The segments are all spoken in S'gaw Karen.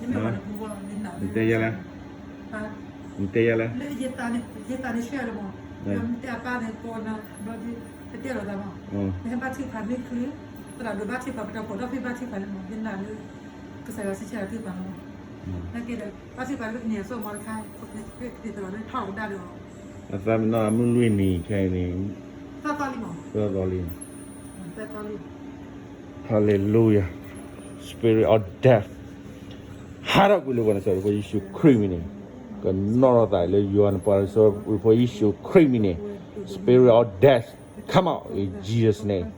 နတဲယၤလဲၣ်, နတဲယၤလဲၣ်, လၢယသးန့ၣ်ဆှဲလီၤမး, တဲအပၢ်န့ၣ် ပတဲလီၤသးမး, နဟဲဘါထုကဖၣ်မ့ၢ်ချုး, သရၣ်ဒိၣ်ဘါထုကဖၣ် ပတၢ်ဖှီၣ်ဒီဖံဘါထုကဖၣ်လၢမး, ယနာ်လၢ ကစၢ်ယွၤစံးဆၢတၢ်ထုကဖၣ်လီၤမး, နကဲဒီး ဘါထုကဖၣ်လၢကန့ၢ်အစိမီတခါ, ကသရၣ်ဒိၣ်ထီၣ်ကဒါဒီး, အသးမ့ၢ်နီၢ်အမုၢ်လွံၢ်နံၤခဲအံၤန့ၣ်, သၢသီလံမး, သၢသီလံ, Hallelujah, Spirit of death, ဟးထီၣ်ကွံာ်လၢပှၤနၤစၤရ့းဖိယ့ၣ်ၡူးခရံာ်မံၤန့ၣ်, ကနီၣ်ထီၣ်သးလၢယွၤနပှၤနၤစၤရ့းဖိယ့ၣ်ၡူးခရံာ်မံၤန့ၣ်, Spirit of death, come out in Jesus' name,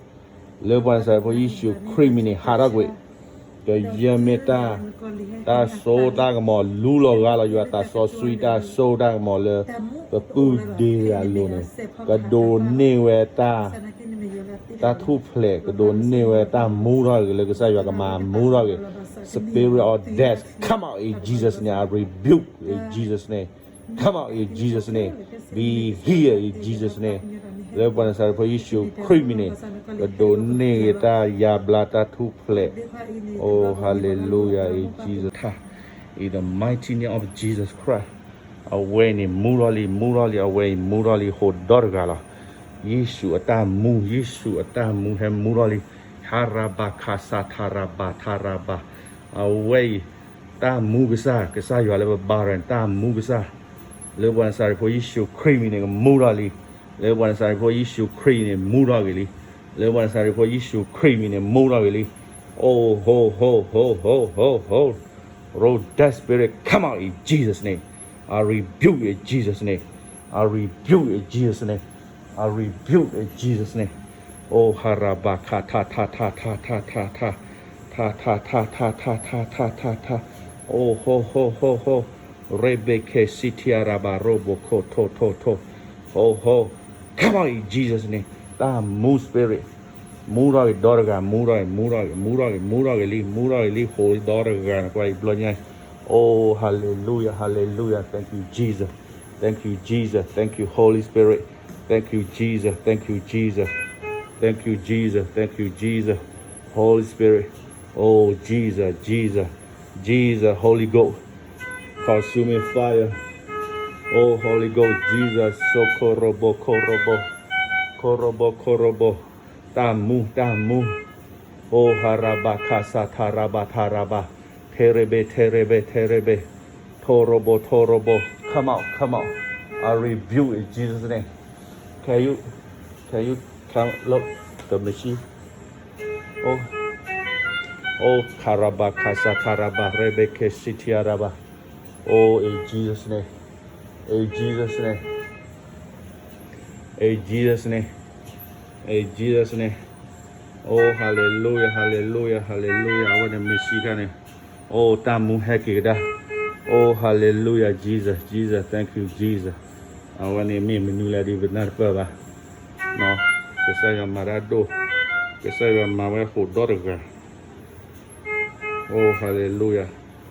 လၢပှၤနၤစၤရ့းဖိယ့ၣ်ၡူးခရံာ်မံၤန့ၣ် ဟးထီၣ်ကွံာ်, ကယဲၢ်မ့ၢ်တၢ်, တၢ်စိတၢ်ကမီၤ လူလီၤဂာ်လီၤယွၤသးစီဆှံတၢ်စိတၢ်ကမီၤလၢ, ပပုၢ်ဒ့တဂၤအလိၤန့ၣ်, ကဒိးန့ၢ်ဝဲတၢ် တၢ်ထူၣ်ဖျဲး ကဒိးန့ၢ်ဝဲတၢ်မူထီၣ်ဂ့ၤလၢကစၢ်ယွၤကမၤမူထီၣ်ဂ့ၤ, Spirit of death, come out in Jesus' name, I rebuke in Jesus' name, come out in Jesus' name, be healed in Jesus' name, လၢပှၤနၤစၤရ့းဖိယ့ၣ်ၡူးခရံာ်မံၤန့ၣ်, ကဒိးန့ၢ်ဂ့ၤတၢ်ယါဘျါတၢ်ထူၣ်ဖျဲး, oh hallelujah in Jesus' name, in the mighty name of Jesus Christ, အဝဲအံၤန့ၣ် မူထီၣ်လံ မူထီၣ်လံ အဝဲအံၤမူထီၣ်လံ ဟိးဒီတဂၤလီၤ, ယ့ၣ်ၡူးအတၢ်မူ ယ့ၣ်ၡူးအတၢ်မူဟဲမူထီၣ်လံ, ထါရၤဘၤခးစးထါရၤဘၤ ထါရၤဘၤ, အဝဲအံၤ, တၢ်မူကစၢ် ကစၢ်ယွၤလၢပဘါရၤန့ၣ် တၢ်မူကစၢ်, လၢပှၤနၤစၤရ့းဖိယ့ၣ်ၡူးခရံာ်မံၤန့ၣ် ကမူထီၣ်လံ, လၢပှၤနၤစၤရ့းဖိယ့ၣ်ၡူးခရံာ်အံၤန့ၣ် မူထီၣ်ဂ့ၤလံ, လၢပှၤနၤစၤရ့းဖိယ့ၣ်ၡူးခရံာ်အံၤန့ၣ် မူထီၣ်ဂ့ၤလံ, oh ho ho ho ho ho ho, roll that spirit, come out in Jesus' name, I rebuke in Jesus' name, I rebuke in Jesus' name, I rebuke in Jesus' name, oh ဟါရၤဘၤခးထါထါထါထါထါထါထါ ထါထါထါထါထါထါထါထါထါ, oh ho ho ho ho, ရ့ဘ့ခဲစံထံအရၤဘၤရိဘိခိၣ်ထိၣ်ထိၣ်ထိၣ်, oh ho, come out in Jesus' name, တၢ်မူ spirit, မူထီၣ်ဂ့ၤဒီတဂၤ မူထီၣ်ဂ့ၤ မူထီၣ်ဂ့ၤ မူထီၣ်ဂ့ၤ မူထီၣ်ဂ့ၤလံ မူထီၣ်ဂ့ၤလံ ဟိးဒီတဂၤန့ၣ် ကွၢ်အံၤဘျီညါ, oh hallelujah hallelujah, thank you Jesus, thank you Jesus, thank you Holy Spirit, thank you Jesus, thank you Jesus, thank you Jesus, thank you Jesus, Holy Spirit, oh Jesus, Jesus, Jesus, Holy Ghost, consuming fire, oh Holy Ghost, Jesus, so korobo korobo, korobo korobo, တၢ်မူ တၢ်မူ, oh ဟါရၤဘၤခးစးထါရၤဘၤထါရၤဘၤ, ထဲရဘ့ ထဲရဘ့ ထဲရဘ့, ထိၣ်ရိဘိ ထိၣ်ရိဘိ, come out, come out, I rebuke in Jesus' name, can you, can you come look the machine, oh, oh ခါရၤဘၤခးစးထါရၤဘၤ ရ့ဘ့ခဲစံထံအရၤဘၤ, oh in Jesus' name, in Jesus' name, in Jesus' name, in Jesus' name, oh hallelujah hallelujah hallelujah, အဝဲန့ၣ်မ့ၢ်စံခါန့ၣ်, oh တၢ်မူဟဲက့ၤကဒါ, oh hallelujah Jesus, Jesus, thank you Jesus, အဝဲန့ၣ်မ့ၢ်မနုၤလဲၣ်ဒ်ပနၢ်တပၢၢ်ဘၣ်, ကစၢ်ယွၤမၤတၢ်ဒိၣ်, ကစၢ်ယွၤမၤဝဲဟိးဒီတဂၤ, oh hallelujah,